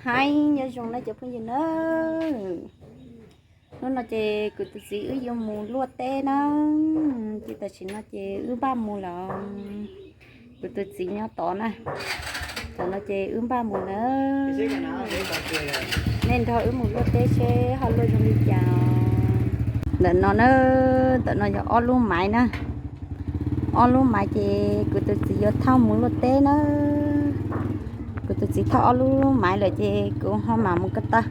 Hais nyob zoo na cov phooj ywg na. Hnub no ces kuv tus txiv wb yuav mus luaj teb na. Ces tam sim no ces wb npaj mus lawm. Kuv tus txiv nyob tod na. Tam no ces wb npaj mus na. Nej nrog wb mus luaj teb seb ho luaj zoo li cas. Ntawm no na, ntawm no yog ob lub maiv na. Ob lub maiv ces kuv tus txiv yuav thauj mus luaj teb na. Kuv tus txiv thauj ob lub maiv lawm ces kuv ho mam mus ko taw.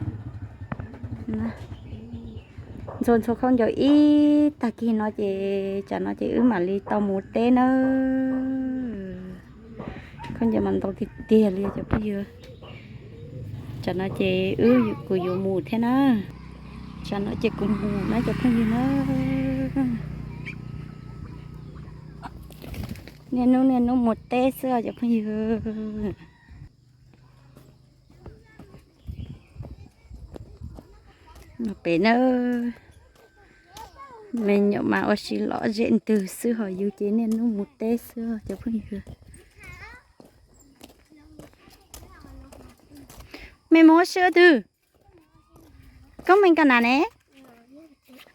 Ntxhua ntxhua khaub ncaws ib tag kis no ces tsam no ces wb mam li tau mus teb nawb. Khaub ncaws mas ntau tiag tiag li cov phooj ywg. Tsam no ces wb kuv yuav mus thiab na. Tsam no ces kuv mus na cov phooj ywg na. Niaj hnub niaj hnub mus teb xwb os cov phooj ywg. No pem na, me nyuam mas ua si lom zem ntws xwb ho yus ces niaj hnub mus teb xwb cov phooj ywg. Me mus ua si ua twg? Koj me nka na ne?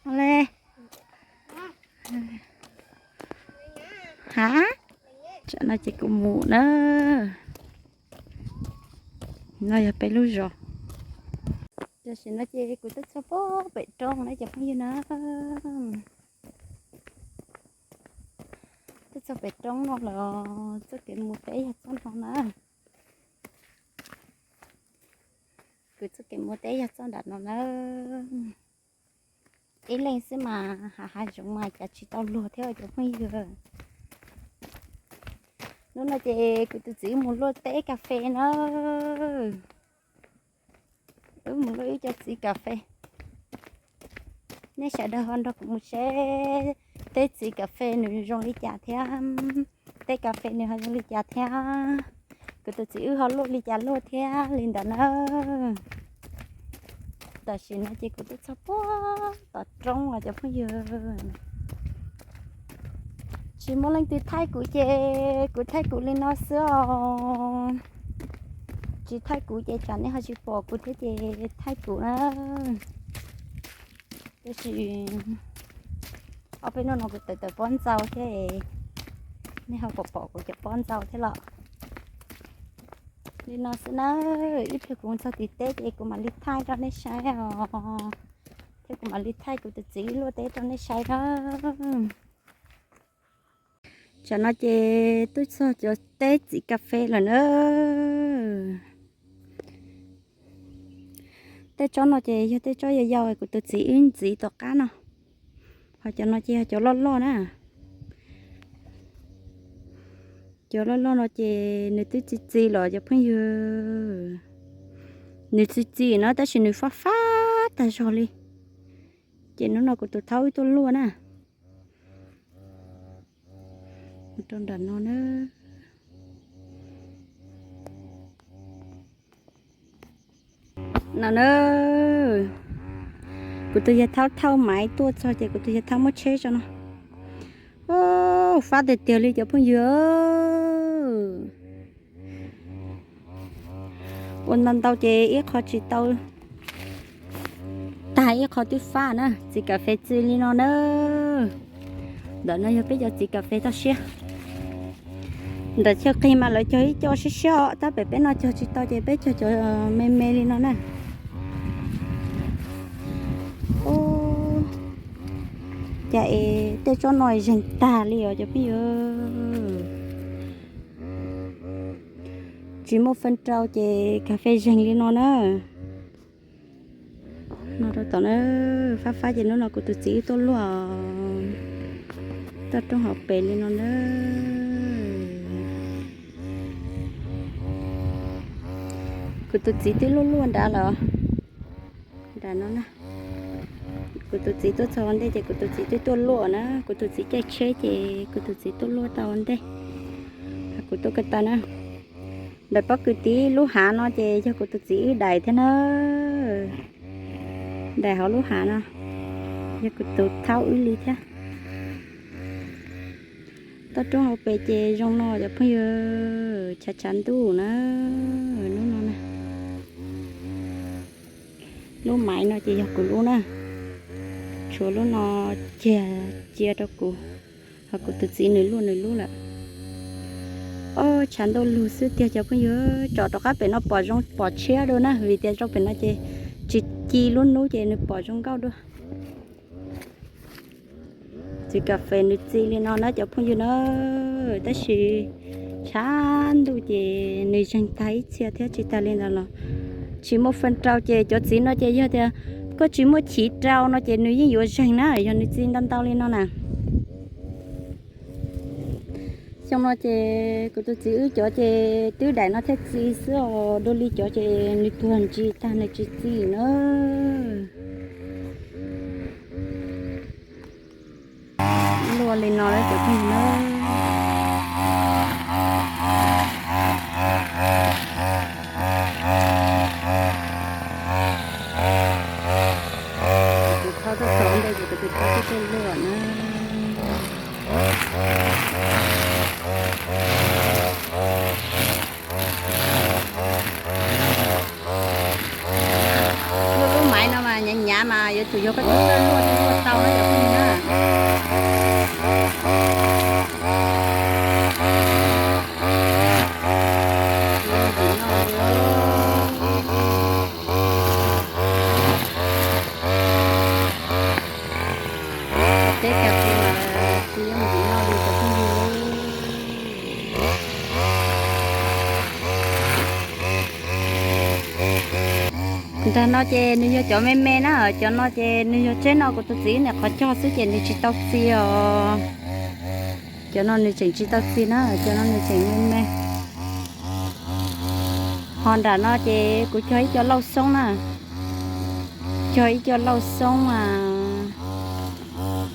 Ole. Ha? Tsam no ces kuv mus na. No yog peb lub zos. Tam sim no ces kuv twb txog pem roob na cov phooj ywg na. Twb txog pem roob no lawm, txoj kev mus teb yog txoj no na. Kuv txoj kev mus teb yog txoj nram no na. Ib leeg xwb mas hav hav zoov mas cas tsis tau luag thiab cov phooj ywg. Hnub no ces kuv tus txiv mus luaj teb kas fes na. Wb mus luaj ib co txiv kas fes. Nej sawv daws ho nrog kuv mus seb teb txiv kas fes nws zoo li cas thiab, teb kas fes nws ho zoo li cas thiab, kuv tus txiv wb ho luaj li cas luaj thiab li ntawd na. Tam sim no ces kuv twb txog puag tom roob os cov phooj ywg. Tsis muaj leej twg thaij kuv ces kuv thaij kuv li no xwb os. Tsis thaij kuv ces tsam nej ho tsis pom kuv thiab ces thaij kuv na. Tab sis ob peb hnub no kuv tawm tawm pob ntxaus thiab, nej ho pom pom kuv cov pob ntxaus thiab los. Li no xwb na, ib pliag kuv mus txog tim teb ces kuv mam li thaij rau nej saib os, thiab kuv mam li thaij kuv tus txiv luaj teb rau nej saib na. Tsam no ces twb txog cov teb txiv kas fes lawm na. Tej tsob no ces yog tej tsob yau yau kuv tus txiv wb ntxiv tom qab no, ho cov no ces yog cov loj loj na. Cov loj loj no ces nws twb txi txiv los cov phooj ywg, nws txi txiv no tab sis nws fab fab tag zog li. Ces hnub no kuv tus thaub wb tuaj luaj na. Mus rau nram no na. No na, kuv tus yawg thaub thauj maiv tuaj txog ces kuv tus yawg thaub muab tsheb tso no. Fab tiag tiag li cov phooj ywg. Ua ntau ntau ces ib qho tsis tau tag, ib qho twb fab na, txiv kas fes txi li no na. Ntawm no yog peb cov txiv kas fes toj siab. Ntawm chaw qis mas lawv cog ib co siab siab os, tab pem peb no cog tsis tau ces peb cog cov me me li no na. Cas es tej tsob no zeeg tag li os cov phooj ywg. Tsis muaj feeb rau ces kas fes zeeg li no na. No rau tom na, fab fab ces hnub no kuv tus txiv wb tuaj luaj toj roob hauv pes li no na. Kuv tus txiv twb luaj luaj nrad lawm. Nram no na, kuv tus txiv tuaj txog ua ntej ces kuv tus txiv twb tuaj luaj na, kuv tus txiv caij tsheb ces kuv tus txiv tuaj luaj tau ua ntej. Kuv tuaj ko taw na. Ntawm pob kws tib lub hav no ces yog kuv tus txiv wb daim thiab na. Daim hauv lub hav no yog kuv tus thaub wb li thiab. Toj roob hauv pes ces zoo no cov phooj ywg, tshav tshav ntuj na, hnub no na. Lub maiv no ces yog kuv lub na, tshuav lub no cia, cia rau kuv, ho kuv tus txiv nws luaj nws lub lawm. Ob, tshav ntuj lug xwb tiag cov phooj ywg, tsom rov qab pem no pom zoo pom tshiab dua na, vim tias rau pem no ces tsis ci lub hnub ces nws pom zoo nkauj dua. Txiv kas fes nws txi li no na cov phooj ywg na, tab sis tshav ntuj ces nws zeeg tag ib txhia thiab tsis tas li ntawd los tsis muaj feem rau ces cov txiv no ces yog tias koj tsis muaj chiv rau no ces nws yeej yuav zeeg na, yog nws txi ntau ntau li no na. Xyoo no ces kuv tus txiv wb cov ces twb daim no thiaj txi xwb os, dua li cov ces nws tuag ntsis tag nws tsis txi na. Luaj li no lawm cov phooj ywg na. Kuv thaub txog ntej ces kuv tus thaub twb tuaj luaj na. Luaj lub maiv no mas hnyav hnyav mas yuav tsum yog koj tub tuaj luaj thiaj luaj tau na cov phooj ywg na. Teb kas fes mas tsis yooj yim noj li cov phooj ywg. Nrag no ces nws yog cov me me na, cov no ces nws yog tsheb no kuv tus txiv niam qhov cog xwb ces nws tsis tau txi os. Cov no nws tseem tsis tau txi na, cov no nws tseem me me. Ho nram no ces kuv cog ib co lauj xoob na, cog ib co lauj xoob mas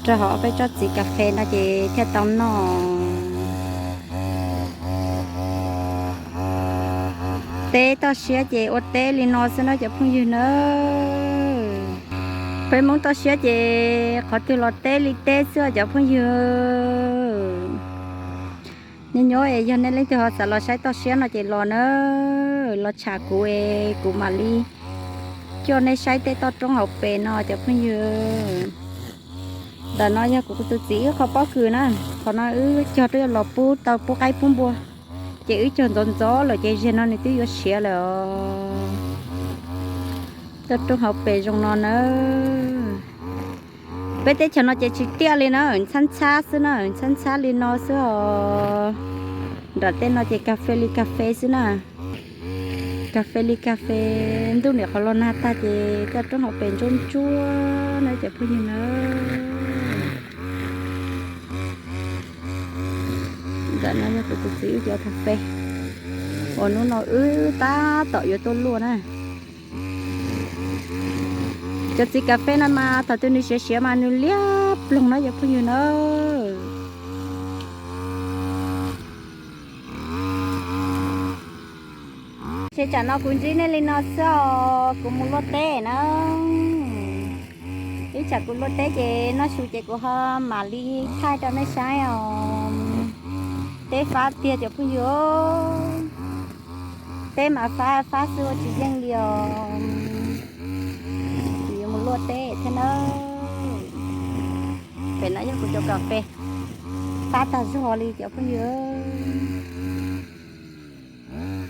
rau hauv peb tsob txiv kas fes no ces thiaj tau noj. Teb toj siab ces ua teb li no xwb na cov phooj ywg na. Peb Hmoob toj siab ces qhov twg los teb li teb xwb cov phooj ywg. Nyob nyob es yog nej leej twg ho xav los saib toj siab no ces los na, los tsham kuv es kuv mam li coj nej saib tej toj roob hauv pes no cov phooj ywg. Ntawm no yog kuv tus txiv wb qhov pob kws na, qhov no wb cog rau los pub taw pub qaib pub npua, ces wb cog ntxov ntxov lawm ces zeg no nws twb yuav siav lawm os. Toj roob hauv pes zoo no na. Peb teb chaws no ces tsis tiaj li na, ntxhab ntxhab xwb na, ntxhab ntxhab li no xwb os. Nram tej no ces kas fes li kas fes xwb na. Kas fes li kas fes, ntuj niam qhov los nag tag ces toj roob hauv pes ntsuab ntsuab na cov phooj ywg na. Ntawm no yog kuv tus txiv wb cov kas fes uas hnub no wb tab tom yuav tuaj luaj na. Cov txiv kas fes no mas thaum twg nws siav siav mas nws liab ploog na cov phooj ywg na. Ces tsam no kuv ntsib nej li no xwb os, kuv mus luaj teb na. Ib tsam kuv luaj teb ces noj su ces kuv ho mam li thaij rau nej saib os. Teb fab tiag cov phooj ywg, teb mas fab fab xwb ua tsis yeej li os. Kuv yuav mus luaj teb thiab na. Pem no yog kuv cov kas fes fab tag zog li cov phooj ywg.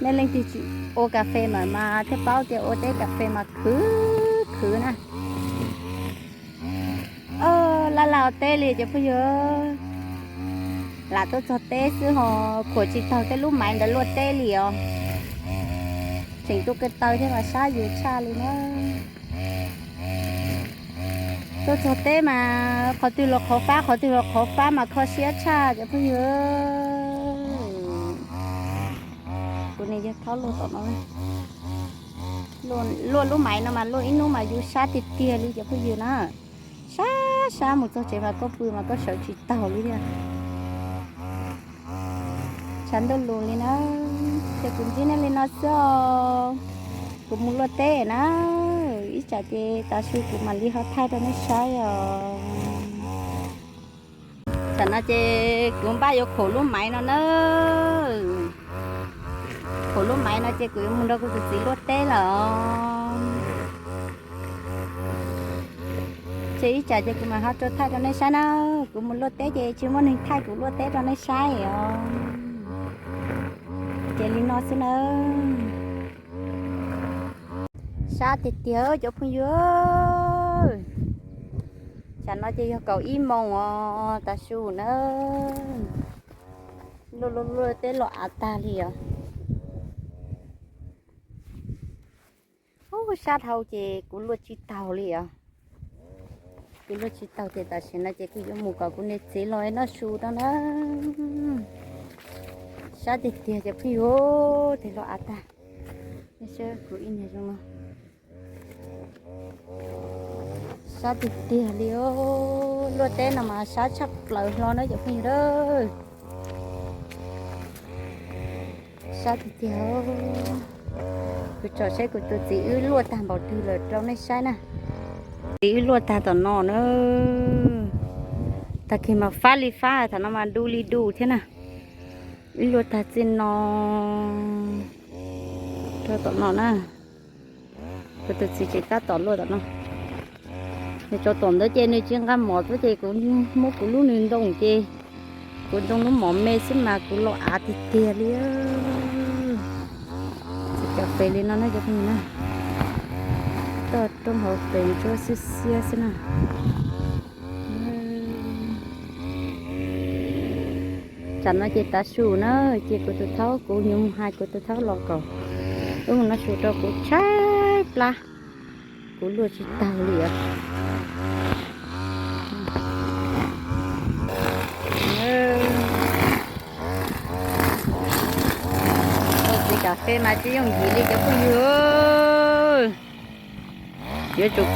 Nej leej twg tsis ua kas fes mas mas thiaj paub tias ua teb kas fes mas khwv khwv na. Laj laj ua teb li cov phooj ywg, lam tuaj txog teb xwb ho khuam tsis taug tej lub maiv ntawd luaj teb li os. Tseem tuaj ko taw thiab mas sab yus tshaj li na. Tuaj txog teb mas qhov twg los qhov fab, qhov twg los qhov fab mas kho siab tshaj cov phooj ywg. Kuv niam yawg thaub luaj tom no, luaj lub maiv no mas luaj ib hnub mas yus sab tiag tiag li cov phooj ywg na. Sab sab mus txog tsev mas koj pw mas koj sawv tsis taug li thiab. Tshav ntuj lus li na, ces kuv ntsib nej li no xwb os. Kuv mus luaj teb na, ib tsam ces tav su kuv mam li ho thaij rau nej saib os. Tam no ces kuv npaj yuav khuam lub maiv no na. Khuam lub maiv no ces kuv yuav mus nrog kuv tus txiv luaj teb lawm os. Ces ib tsam ces kuv mam ho rau thaij rau nej saib na. Kuv mus luaj teb ces tsis muaj neeg thaij kuv luaj teb rau nej saib os. Ces li no xwb na. Sab tiag tiag cov phooj ywg. Tsam no ces yog kaum ib moos os, tav su na. Luaj luaj luaj teb los av tag li os. Ub, sab dhau ces kuv luaj tsis taus li os. Kuv luaj tsis taus ces tam sim no ces kuv yuav mus kom kuv niam txiv los noj su rau na. Sab tiag tiag cov phooj ywg, tes los av tag. Nej saib kuv ib niag zoo no. Sab tiag tiag li os, luaj teb no mas sab tshaj plaws hlo na cov phooj ywg a. Sab tiag tiag. Kuv tsom saib kuv tus txiv wb luaj tag npaum twg lawm rau nej saib na. Txiv wb luaj tag tom no na. Tag kis mas fab li fab, thaum no mas du li du thiab na. Wb luaj tag txij no rau tom no na. Kuv tus txiv tseem tab tom luaj tom no. Nws tso tom ntawd ces nws tsis nqa mov tuaj ces kuv muab kuv lub nws ntoo ces kuv ntoo lub mov me xwb mas kuv los av tiag tiag li. Txiv kas fes li no na cov phooj ywg na. Toj roob hauv pes ntsuab xiab xiab xwb na. Tsam no ces tav su na, ces kuv tus thaub, kuv yuav mus hais kuv tus thaub los kom wb mus noj su rau kuv tshaib plab, kuv luaj tsis taus li os. Txiv kas fes mas tsis yooj yim li cov phooj ywg. Yuav tsum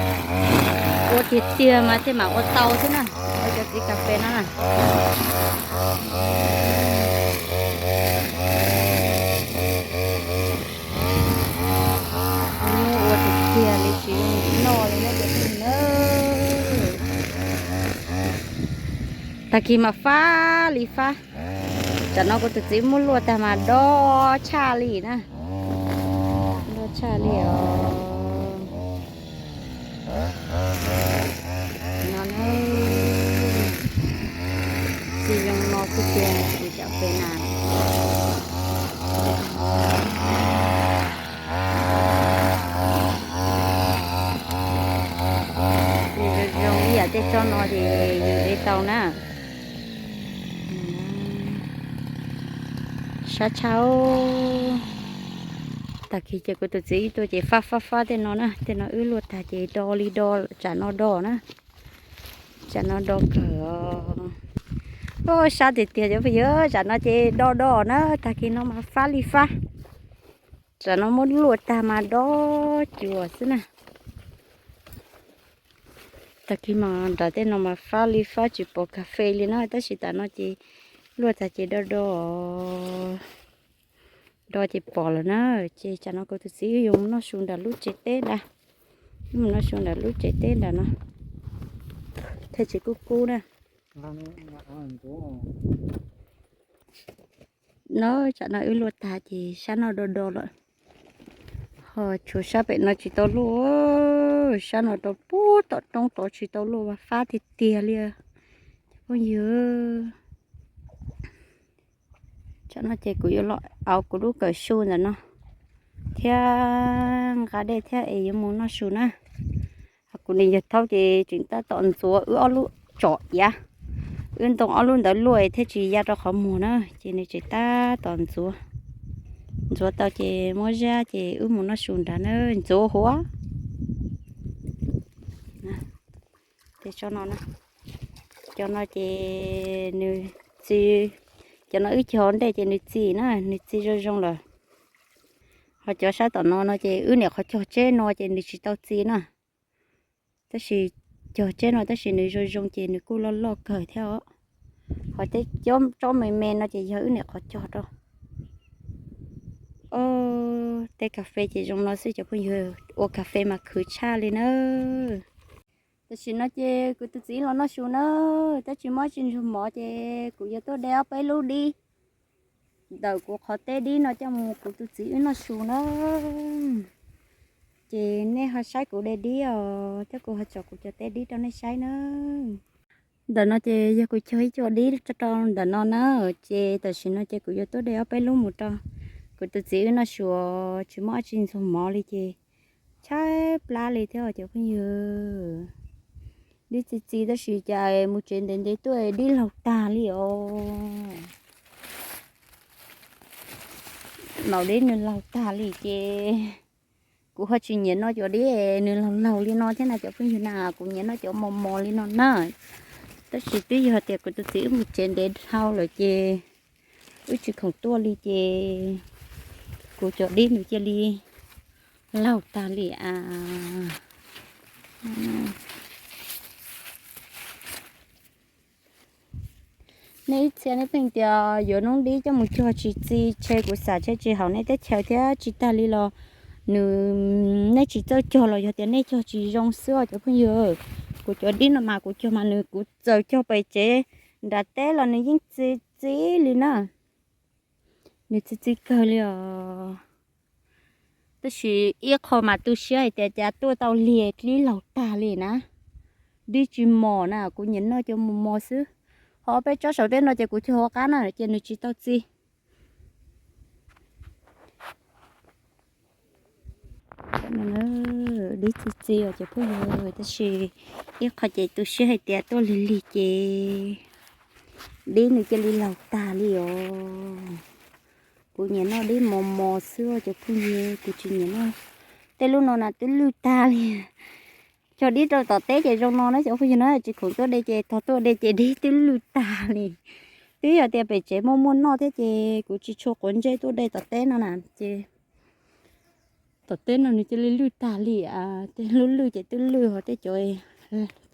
ua tiag tiag mas thiaj mam ua tau xwb na, cov txiv kas fes no na. Ua tiag tiag li tsis noj li na. Tag kis mas fab li fab. Tsam no kuv tus txiv muab luaj tag mas do tshaj li na. Do tshaj li os. No na, txiv zoo no xwb tiag, txiv kas fes na. Zoo zoo ib yam tej tsob no ces yus de tau na. Sab tshaj. Tag kis ces kuv tus txiv ib tuaj ces fab fab fab tej no na, tej no wb luaj tag ces do li do, tsam no do na. Tsam no do kawg os. Sab tiag tiag cov phooj ywg, tsam no ces do do na, tag kis no mas fab li fab. Tsam no muab luaj tag mas do cuag xwb na. Tag kis mas nram tej no mas fab li fab tsis pom kas fes li na, tab sis tam no ces luaj tag ces do do, do ces pom lawm na. Ces tsam no kuv tus txiv wb yuav mus noj su nram lub tsev teb nrad. Wb mus noj su nram lub tsev teb nrad no thiaj tsis kub kub na. No tsam no wb luaj tag ces sab no do do lawm. Ho tshuav sab pem no tsis tau luaj, sab no rau puag tom roob tod tsis tau luaj, mas fab tiag tiag li. Cov phooj ywg, tsam no ces kuv yuav los auv kuv lub kawm su ntawm no thiab nqa dej thiab es yuav mus noj su na. Ho kuv niam yawg thaub ces tseem tab tom ntxuav wb ob lub tsom iav, wb ntoo ob lub ntawd luaj thiaj tsis ya rau qhov muag na, ces nws tseem tab tom ntxuav. Ntxuav tau ces muab zab ces wb mus noj su nrad na, ntxuav huav. Ces cov no na, cov no ces nws txi, cov no wb cog ntej ces nws txi na, nws txi zoo zoo lawm. Ho cov sab tom no no ces wb niam qhov cog tsheb no ces nws tsis tau txi na. Tab sis cog tsheb no tab sis nws zoo zoo ces nws kuj loj loj kawg thiab os. Ho tej tsob me me no ces yog wb niam qhov cog rau. Tej kas fes ces zoo no xwb cov phooj ywg, ua kas fes mas khwv tshaj li na. Tam sim no ces kuv tus txiv los noj su na, tab sis mob tsis ntsuag mov ces kuv yuav tuaj de ob peb lub dib ntawm kuv qhov teb dib no coj mus kuv tus txiv wb noj su na. Ces nej ho saib kuv de dib os, thiab kuv ho tso kuv cov teb dib rau nej saib na. Ntawm no ces yog kuv cog ib co dib rau ntawm no na, ces tam sim no ces kuv yuav tuaj de ob peb lub mus rau kuv tus txiv wb noj su, tsis muaj dab tsi ntxuag mov li ces tshaib plab li thiab cov phooj ywg. Dib txi txiv tab sis cas mus tsev ntev ntev tuaj dib laug tag li os. Maum dib nws laug tag li ces kuv ho tsis nyiam noj cov dib nws laug laug li no thiab na cov phooj ywg na, kuv nyiam noj cov mos mos li no na. Tab sis twb yog tias kuv tus txiv wb mus tsev ntev dhau lawm ces wb tsis khoom tuaj li ces kuv cov dib nws cia li laug tag li a. Nej ib txhia nej pheej tias yuav noob dib coj mus cog tsis txi, tshe kuv xav tshe tsis haum nej teb chaws thiab tsis tag li los nws, nej tsis txawj cog los yog tias nej cog tsis zoo xwb os cov phooj ywg. Kuv cov dib no mas kuv cog mas nws, kuv txawm cog pem tsev nram teb los nws yeej txi txiv li na. Nws txi txiv kawg li os. Tab sis ib qho mas tu siab hais tias cas tuaj tau lig dib laug tag li na. Dib tsis mos na, kuv nyiam noj cov mos mos xwb. Ho peb tsob saum teb no ces kuv cog hauv qab na ces nws tsis tau txi. Dib txi txiv os cov phooj ywg, tab sis ib qho ces tu siab hais tias tuaj lig lig ces dib nws cia li laug tag li os. Kuv nyiam noj dib mos mos xwb cov phooj ywg, kuv tsis nyiam noj tej lub no na, twb lwj tag li. Cog dib rau tom teb ces zoo no na cov phooj ywg na, tsis khoom tuaj de ces tog tuaj de ces dib twb lwj tag li. Twb yog tias pem tsev muaj muaj noj thiab ces kuv tsis tshua quav ntsej tuaj de tom teb no na ces tom teb no nws cia li lwj tag li. Tej lub lwj ces twb lwj ho tej cov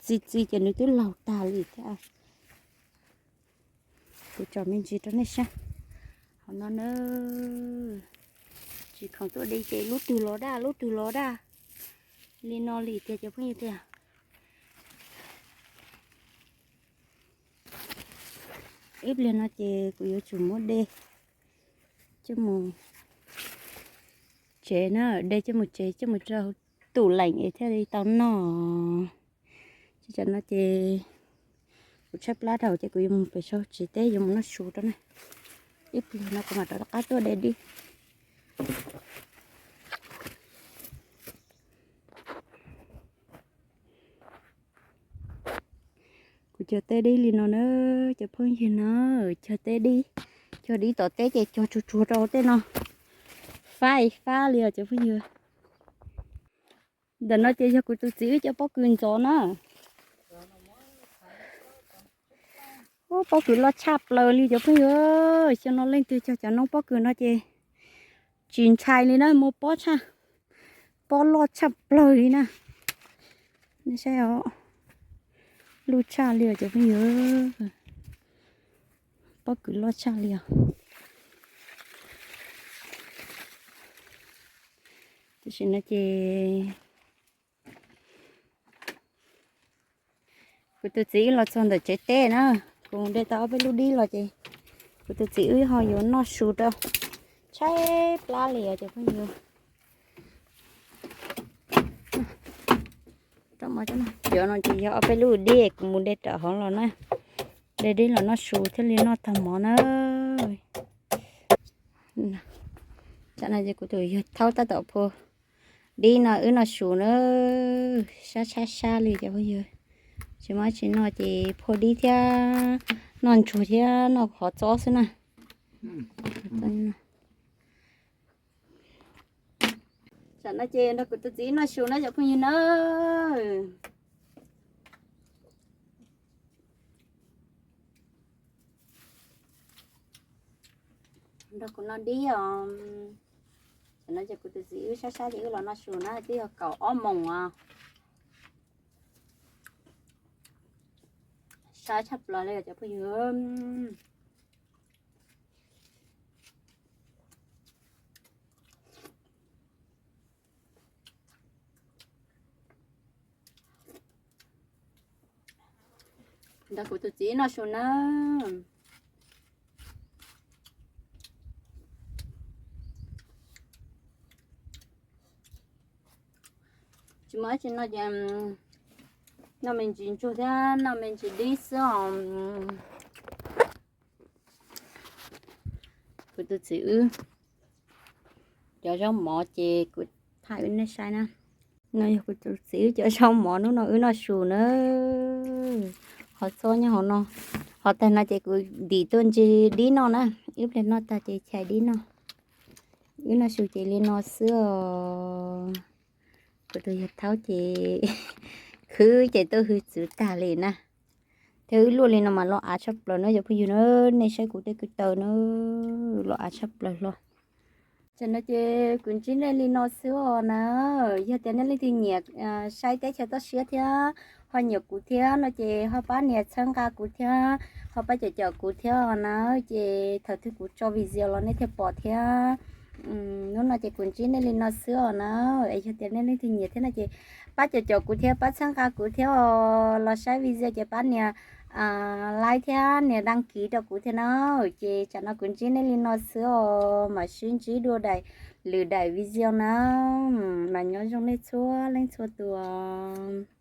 txi txi ces nws twb laug tag li thiab. Kuv tsom me ntsis rau nej saib. Hauv no na, tsis khoom tuaj de ces lub twg los daj lub twg los daj li no li tiag cov phooj ywg tiag. Ib pliag no ces kuv yuav tsum muab de coj mus tsev na, de coj mus tsev coj mus rau tub leem es thiaj li tau noj. Ces tam no ces kuv tshaib plab dhau ces kuv yuav mus pem saum tsev teb yuav mus noj su rau na. Ib pliag no kuv mam rov qab tuaj de dib. Kuv cog teb dib li no na, cov phooj ywg na, cog teb dib, cog dib tom teb ces cog tsuag tsuag rau tej no, fab fab li os cov phooj ywg. Ntawm no ces yog kuv tus txiv wb cov pob kws ntxov na. Pob kws loj tshaj plaws li cov phooj ywg, xyoo no leej twg cog cov noob pob kws no ces tsis ntshai li na, muaj pob tshaj, pob loj tshaj plaws li na. Nej saib os, luj tshaj li os cov phooj ywg, pob kws loj tshaj li os. Tam sim no ces kuv tus txiv wb los txog ntawm tsev teb na, kuv de tau ob peb lub dib los ces kuv tus txiv wb ho yuav noj su rau, tshaib plab li os cov phooj ywg. Cov no ces yog ob peb lub dib kuv mus de rau hauv los na, de dib los noj su thiaj li noj tag mov na. Tam no ces kuv tus yawg Thaub tab tom phua dib no wb noj su na, sab sab sab li cov phooj ywg. Tsis muaj dab tsi noj ces phua dib thiab noj ntsuag thiab noj qhov txob xwb na. Tam no ces nrog kuv tus txiv noj su na cov phooj ywg na. Nrog kuv noj dib os. Tam no ces kuv tus txiv wb sab sab ces wb los noj su na, twb yog kaum ob moos os. Sab tshaj plaws li cov phooj ywg. Nrog kuv tus txiv noj su na. Tsis muaj dab tsi noj ces noj me ntsis ntsuag thiab noj me ntsis dib xwb os. Kuv tus txiv wb cov zaub mov ces kuv thaij wb nej saib na. No yog kuv tus txiv wb cov zaub mov, hnub no wb noj su na. Qhov txob nyob hauv no, qhov tag no ces kuv dim tuaj ntsis dib noj na. Wb pliag noj tag ces chais dib noj. Wb noj su ces li no xwb os. Kuv tus yawg thaub ces khwv ces tuaj hwj txwv tag li na. Thiab wb luaj li no mas los av tshaj plaws na cov phooj ywg na, nej saib kuv tej ko taw na, los av tshaj plaws hlo. Tam no ces kuv ntsib nej li no xwb os na. Yog tias nej leej twg nyiam saib teb chaws toj siab thiab ho nyiam kuv thiab no ces ho pab nias txhawb nqa kuv thiab ho pab caum caum kuv thiab os na. Ces thaum twg kuv tso video los nej thiaj pom thiab. Hnub no ces kuv ntsib nej li no xwb os na. Es yog tias nej leej twg nyiam thiab no ces pab caum caum kuv thiab pab txhawb nqa kuv thiab os. Los saib video ces pab nias like thiab nias đăng ký rau kuv thiab na. Ces tam no kuv ntsib nej li no xwb os, mam sib ntsib dua daim lwm daim video na. Mas nyob zoo nej txhua leej txhua tus.